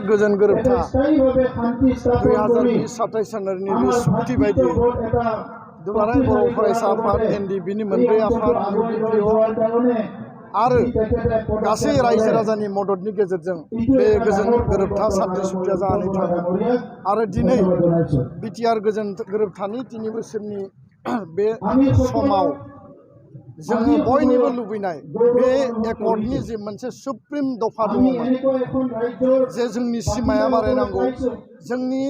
गोजोन गोरोबथा 2020-27 साननि सुक्ति बायदियै दुलाराय बर' फरायसा आफाद एनडिबिनि मोनब्रै आफाद UPPO आरो गासै रायजो राजानि मददनि गेजेरजों बे गोजोन गोरोबथा सान्थि सुक्तिया जानानै थाङो आरो दिनै बिटिआर गोजोन गोरोबथानि 3 बोसोरनि बे समाव जोङो बयनिबो लुबैनाय बे एकर्डनि जे मोनसे सुप्रिम दफा दङमोन जे जोंनि सिमाया बारायनांगौ जोंनि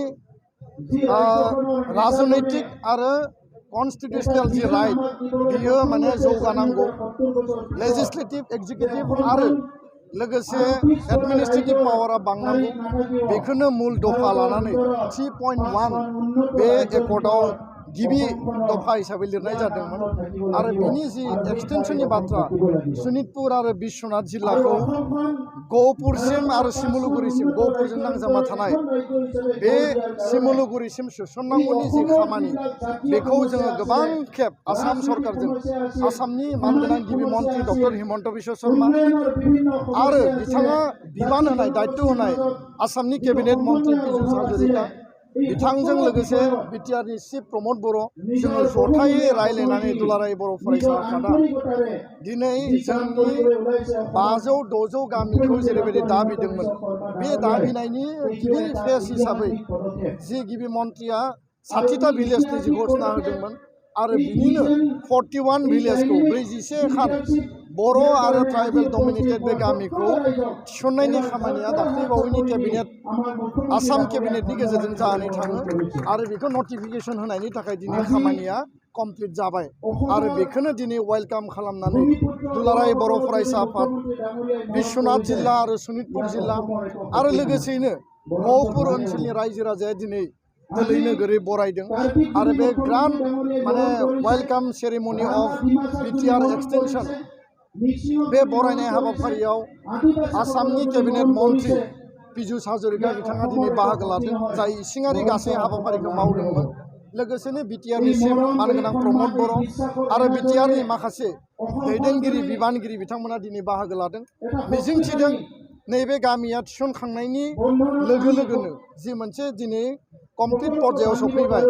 राजनैतिक आरो कन्स्टिट्यूशनल जि राइट बियो माने जौगानांगौ लेजिस्लेटिव एक्जिक्यूटिव आरो लोगोसे एडमिनिस्ट्रेटिव पावारा बांनांगौ बेखौनो मूल दफा लानानै 3.1 बे एकर्डआव गिबि दफा हिसाबै लिरनाय जादोंमोन आरो बिनि जि एक्सटेनसननि बाथ्रा सनितपुर आरो बिश्वनाथ जिल्लाखौ गहपुरसिम आरो सिमुलुगुरिसिम गहपुरजों नांजाबना थानाय बे सिमुलुगुरिसिम सोसननांगौनि जि खामानि बेखौ जोङो गोबां खेब आसाम सरकारजों आसामनि मानगोनां गिबि मन्त्रि डक्टर हिमन्त बिश्व शर्मा आरो बिथाङा बिबान होनाय दायित्व होनाय आसामनि केबिनेट मन्त्रि पीयूष हाजरिका बिथांजों लोगोसे बिटिआरनि चिफ प्रमद बर' जोङो जथायै रायलायनानै दुलाराय बर' फरायसा आफादा दिनै जोंनि 500-600 गामिखौ जेरैबायदि दाबिदोंमोन बे दाबिनायनि गिबि फेज हिसाबै जि गिबि मन्त्रिया 60टा भिलेजनि जि घोषणा होदोंमोन आरो बिनिनो 41 भिलेजखौ 41 खान बर' आरो ट्राइबेल डमिनेटेड बे गामिखौ थिसननायनि खामानिया दाख्लैबावैनि केबिनेट आसाम केबिनेटनि गेजेरजों जानानै थाङो आरो बेखौ नटिफिकेशन होनायनि थाखाय दिनै खामानिया कमप्लिट जाबाय आरो बेखौनो दिनै वेलकाम खालामनानै दुलाराय बर' फरायसा आफाद बिश्वनाथ जिल्ला आरो सनितपुर जिल्ला आरो लोगोसेयैनो गहपुर ओनसोलनि रायजो राजाया दिनै दोलै नोगोरै बरायदों आरो बे ग्रान्ड माने welcome ceremony of BTR extension बे बरायनाय हाबाफारियाव आसामनि केबिनेट मन्त्रि पीयूष हाजरिका बिथाङा दिनै बाहागो लादों जाय इसिङारि गासै हाबाफारिखौ मावदोंमोन लोगोसेनो बिटिआरनि चिफ मानगोनां प्रमद बर' आरो बिटिआरनि माखासे दैदेनगिरि बिबानगिरि बिथांमोना दिनै बाहागो लादों मिजिंथिदों नैबे गामिया थिसनखांनायनि लोगो लोगोनो जि मोनसे दिनै कमप्लिट पर्यायाव सफैबाय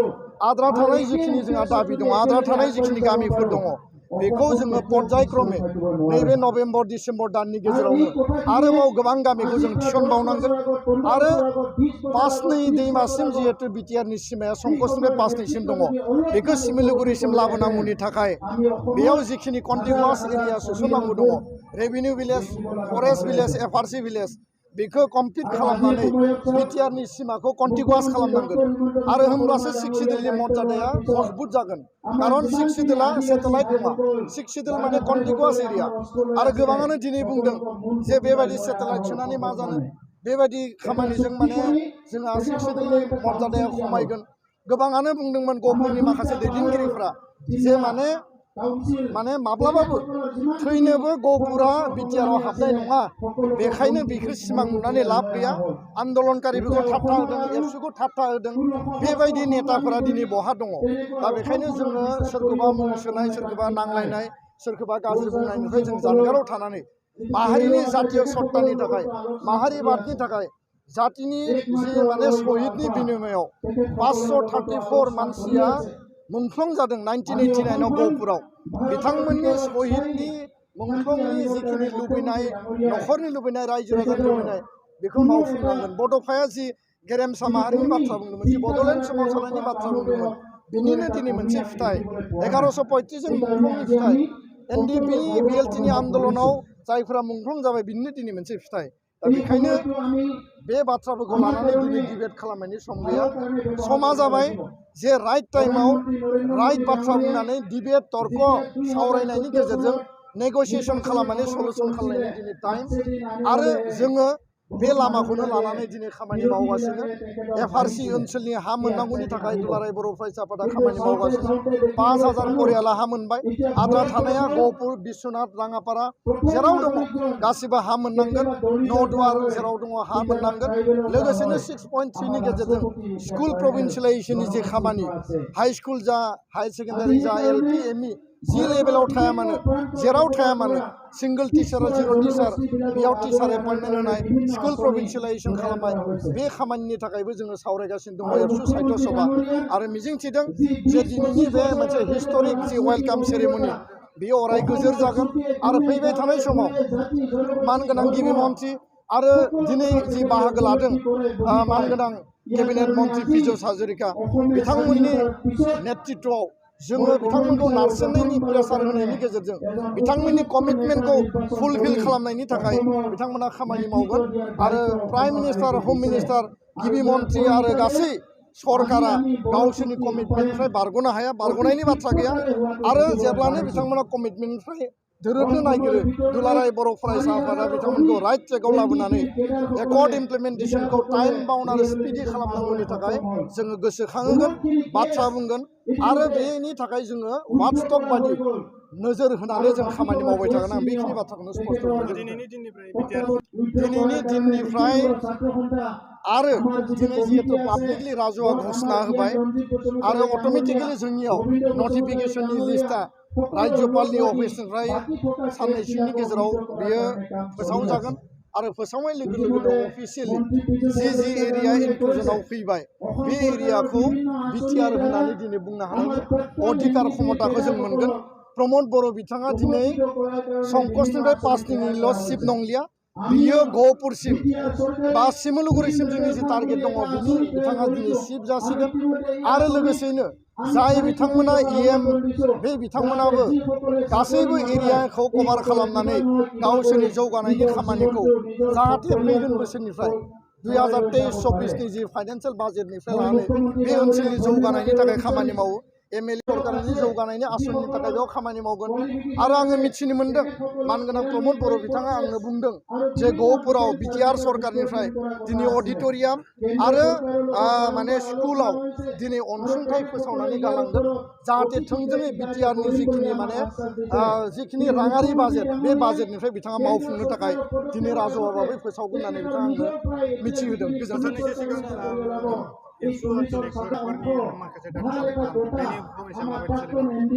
आद्रा थानाय जिखिनि जोंहा दाबि दङ आद्रा थानाय जिखिनि गामिफोर दङ बेखौ जोङो पर्यायक्रमे नैबे नभेम्बर डिसेम्बर दाननि गेजेरावनो आरोबाव गोबां गामिखौ जों थिसनबावनांगोन आरो पासनै दैमासिम जिहेतु बिटिआरनि सिमाया संकसनिफ्राय पासनैसिम दङ बेखौ सिमिलुगुरिसिम लाबोनांगौनि थाखाय बेयाव जिखिनि कन्टिगुवास एरिया सोसननांगौ दङ revenue village forest village FRC village बेखौ कमप्लिट खालामनानै बिटिआरनि सिमाखौ कन्टिगुवास खालामनांगोन आरो होमब्लासो सिक्सिडुलनि मर्यादाया मजबुत जागोन कारन सिक्सिडुला सेटेलाइट नङा सिक्सिडुल माने कन्टिगुवास एरिया आरो गोबाङानो दिनै बुंदों जे बेबायदि सेटेलाइट सोनानै मा जानो बेबायदि खामानिजों माने जोंहा सिक्सिडुलनि मर्यादाया खमायगोन गोबाङानो बुंदोंमोन गहपुरनि माखासे दैदेनगिरिफ्रा जे माने माब्लाबाबो थैनोबो गहपुरा बिटिआराव हाबनाय नङा बेखायनो बेखौ सिमां नुनानै लाब गैया आन्दलनकारिफोरखौ थाबथा होदों एबसुखौ थाबथा होदों बेबायदि नेताफोरा दिनै बहा दङ दा बेखायनो जोङो सोरखौबा मुं सोनाय सोरखौबा नांलायनाय सोरखौबा गाज्रि बुंनायनिफ्राय जों जानगाराव थानानै माहारिनि जातीय सत्तानि थाखाय माहारिबादनि थाखाय जातिनि जि माने शहीदनि बिनिमयाव 534 मानसिया मुंख्लं जादों 1989 गहपुराव बिथांमोननि शहीदनि मुंख्लंनि जिखिनि लुबैनाय नखरनि लुबैनाय रायजो राजानि लुबैनाय बेखौ मावफुंनांगोन बड'फाया जि गेरेमसा माहारिनि बाथ्रा बुंदोंमोन जि बड'लेण्ड सोमावसारनायनि बाथ्रा बुंदोंमोन बिनिनो दिनै मोनसे फिथाइ 1135 जन मुंख्लंनि फिथाइ एनडिपि बिएलटिनि आन्दलनाव जायफोरा मुंख्लं जाबाय बिनिनो दिनै मोनसे फिथाइ दा बेखायनो बे बाथ्राफोरखौ लानानै दिनै डिबेट खालामनायनि सम गैया समा जाबाय जे राइट टाइमाव राइट बाथ्रा बुंनानै डिबेट तर्क सावरायनायनि गेजेरजों नेगसिएशन खालामनानै सल्युशन खालामनायनि दिनै टाइम आरो जोङो बे लामाखौनो लानानै दिनै खामानि मावगासिनो एफआरसि ओनसोलनि हा मोननांगौनि थाखाय दुलाराय बर' फरायसा आफादा खामानि मावगासिनो 5,000 परियाला हा मोनबाय आद्रा थानाया गहपुर बिश्वनाथ राङापारा जेराव दङ गासिबो हा मोननांगोन न'दुवार जेराव दङ हा मोननांगोन लोगोसेनो 6.3 नि गेजेरजों स्कुल प्रभिन्सियेलाइजेसननि जे खामानि हाई स्कुल जा हाई सेकेन्डारि जा एलपि एमइ जि लेभेलाव थाया मानो जेराव थाया मानो सिंगल टिचार जिर' टिचार बेयाव टिचार एपइन्टमेन्ट होनाय स्कुल प्रभिन्सियेलाइजेसन खालामनाय बे खामानिनि थाखायबो जोङो सावरायगासिनो दङ एबसु साहित्य सभा आरो मिजिंथिदों जे दिनैनि बे मोनसे हिस्टरिक जि वेलकाम सेरेमनि बेयो अराय गोजोर जागोन आरो फैबाय थानाय समाव मानगोनां गिबि मन्थ्रि आरो दिनै जि बाहागो लादों मानगोनां केबिनेट मन्थ्रि पीयूष हाजरिका बिथांमोननि नेतृत्वआव जोङो बिथांमोनखौ नारसिननायनि प्रेसार होनायनि गेजेरजों बिथांमोननि कमिटमेन्टखौ फुलफिल खालामनायनि थाखाय बिथांमोना खामानि मावगोन आरो प्राइम मिनिस्टार हम मिनिस्टार गिबि मन्थ्रि आरो गासै सरकारा गावसोरनि कमिटमेन्टनिफ्राय बारग'नो हाया बारग'नायनि बाथ्रा गैया आरो जेब्लानो बिथांमोना कमिटमेन्टनिफ्राय दोरोदनो नागिरो दुलाराय बर' फरायसा आफादा बिथांमोनखौ राइट ट्रेकआव लाबोनानै एकर्ड इमप्लिमेन्टेसनखौ टाइम बाउन्ड आरो स्पिडि खालामनांगौनि थाखाय जोङो गोसोखांहोगोन बाथ्रा बुंगोन आरो बेनि थाखाय जोङो वाटसटक बादि नोजोर होनानै जों खामानि मावबाय थागोन आं बेखिनि बाथ्राखौनो स्पष्ट दिनैनि दिननिफ्राय आरो दिनै जिहेतु पाब्लिकलि राजुआ घोषणा होबाय आरो अट'मेटिकेलि जोंनियाव नटिफिकेसननि लिस्टआ राज्यपालनि अफिसनिफ्राय साननैसोनि गेजेराव बियो फोसावजागोन आरो फोसावनाय लोगो लोगोनो अफिसियेलि जि एरिया इनक्लुजनाव फैबाय बे एरियाखौ बिटिआर होननानै दिनै बुंनो हानायनि अधिकार क्षमताखौ जों मोनगोन प्रमद बर' बिथाङा दिनै संकसनिफ्राय 5 सिट नंलिया बियो गहपुरसिम बा सिमुलुगुरिसिम जोंनि जि टारगेट दङ बिनि बिथाङा दिनै सिफ जासिगोन आरो लोगोसेनो जाय बिथांमोना इएम बे बिथांमोनाबो गासैबो एरियाखौ कभार खालामनानै गावसोरनि जौगानायनि खामानिखौ जाहाथे फैगोन बोसोरनिफ्राय 2023-24नि जि फाइनान्सियेल बाजेटनिफ्राय लानानै बे ओनसोलनि जौगानायनि थाखाय खामानि मावो एमएलए सरकारनि जौगानायनि आसननि थाखाय बेयाव खामानि मावगोन आरो आङो मिथिनो मोन्दों मानगोनां प्रमद बर' बिथाङा आंनो बुंदों जे गहपुराव बिटिआर सरकारनिफ्राय दिनै अडिट'रियाम आरो माने स्कुलाव दिनै अनसुंथाइ फोसावनानै गालांगोन जाहाथे थोंजोङै बिटिआरनि जिखिनि राङारि बाजेट बे बाजेटनिफ्राय बिथाङा मावफुंनो थाखाय दिनै राजौआबाबो फोसावगोन होननानै बिथाङा आंनो मिथिहोदों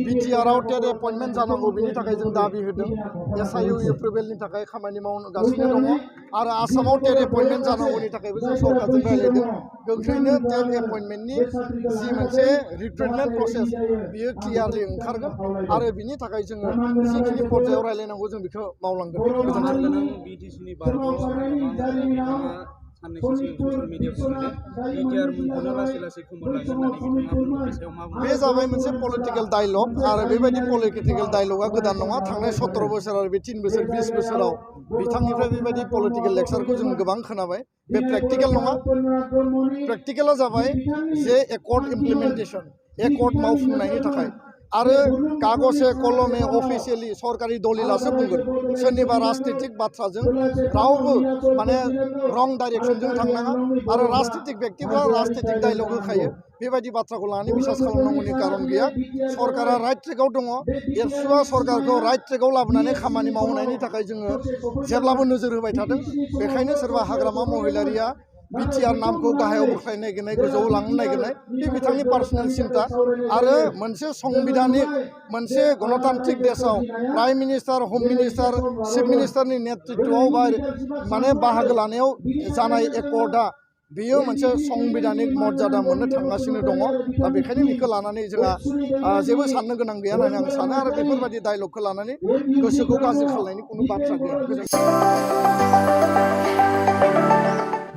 बिटिआरआव टेट एपइन्टमेन्ट जानांगौ बेनि थाखाय जों दाबि होदों एसआइउ एप्रुभेलनि थाखाय खामानि मावगासिनो दङ आरो आसामाव टेट एपइन्टमेन्ट जानांगौनि थाखायबो जों सरकारजों रायज्लायदों गोख्रैनो टेट एपइन्टमेन्टनि जि मोनसे रिक्रुटमेन्ट प्रसेस बियो क्लियारलि ओंखारगोन आरो बिनि थाखाय जोङो जिखिनि पर्यायाव रायज्लायनांगौ जों बेखौ मावलांगोन बे जाबाय मोनसे पलिटिकेल डायलग आरो बेबायदि पलिटिकेल डायलगा गोदान नङा थांनाय 17 बोसोर आरो बे 3 बोसोर 20 बोसोराव बिथांनिफ्राय बेबायदि पलिटिकेल लेक्सारखौ जों गोबां खोनाबाय बे प्रेक्टिकेल नङा प्रेक्टिकेला जाबाय जे एकर्ड इमप्लिमेन्टेसन एकर्ड मावफुंनायनि थाखाय आरो कागजे कलमे अफिसियेलि सरकारि दलिलासो बुंगोन सोरनिबा राजनितिक बाथ्राजों रावबो माने रं डाइरेक्सनजों थांनाङा आरो राजनितिक व्यक्तिफ्रा राजनितिक डायलग होखायो बेबायदि बाथ्राखौ लानानै बिसास खालामनांगौनि कारन गैया सरकारा राइट ट्रेकआव दङ एबसुआ सरकारखौ राइट ट्रेकआव लाबोनानै खामानि मावनायनि थाखाय जोङो जेब्लाबो नोजोर होबाय थादों बेखायनो सोरबा हाग्रामा महिलारिया बिटिआर नामखौ गाहायाव बोख्लायनो नागिरनाय गोजौआव लांनो नागिरनाय बे बिथांनि पार्सनेल सिन्ता आरो मोनसे संबिधानिक मोनसे गणतान्त्रिक देशआव प्राइम मिनिस्टार हम मिनिस्टार चिफ मिनिस्टारनि नेतृत्वआव माने बाहागो लानायाव जानाय एकर्डआ बेयो मोनसे संबिधानिक मर्यादा मोननो थांगासिनो दङ दा बेखायनो बेखौ लानानै जोंहा जेबो साननो गोनां गैया होननानै आं सानो आरो बेफोरबायदि डायलगखौ लानानै गोसोखौ गाज्रि खालामनायनि खुनु बाथ्रा गैया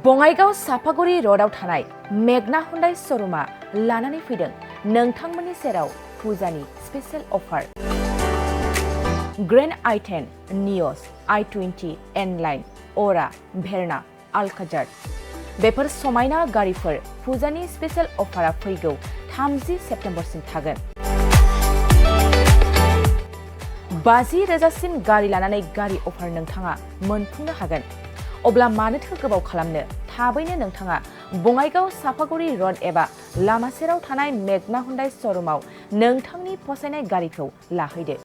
बङाइगाव सापागुरि र'डआव थानाय मेगना हुन्डाइ श'रुमा लानानै फैदों नोंथांमोननि सेराव फुजानि स्पेशेल अफार ग्रेन्ड i10 नियस i20 N-लाइन अरा भेरना आल्काजार बेफोर समायना गारिफोर फुजानि स्पेशेल अफारा फैगौ 30 सेप्तेम्बरसिम थागोन 50,000सिम गारि लानानै गारि अफार नोंथाङा मोनफुंनो हागोन अब्ला मानोथो गोबाव खालामनो थाबैनो नोंथाङा बङाइगाव सापागुरि रड एबा लामा सेराव थानाय मेगना हुन्डाइ श'रुमाव नोंथांनि फसायनाय गारिखौ लाहैदो।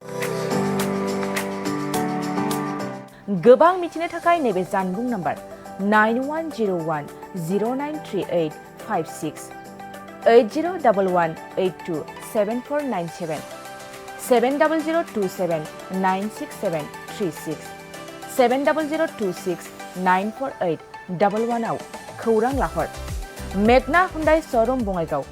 गोबां मिथिनो थाखाय नैबे जानबुं नाम्बार 9101093856 8011827497 700279673 70026948111 आव खौरां लाहर। मेगना हुन्डाइ श'रुम बङाइगाव।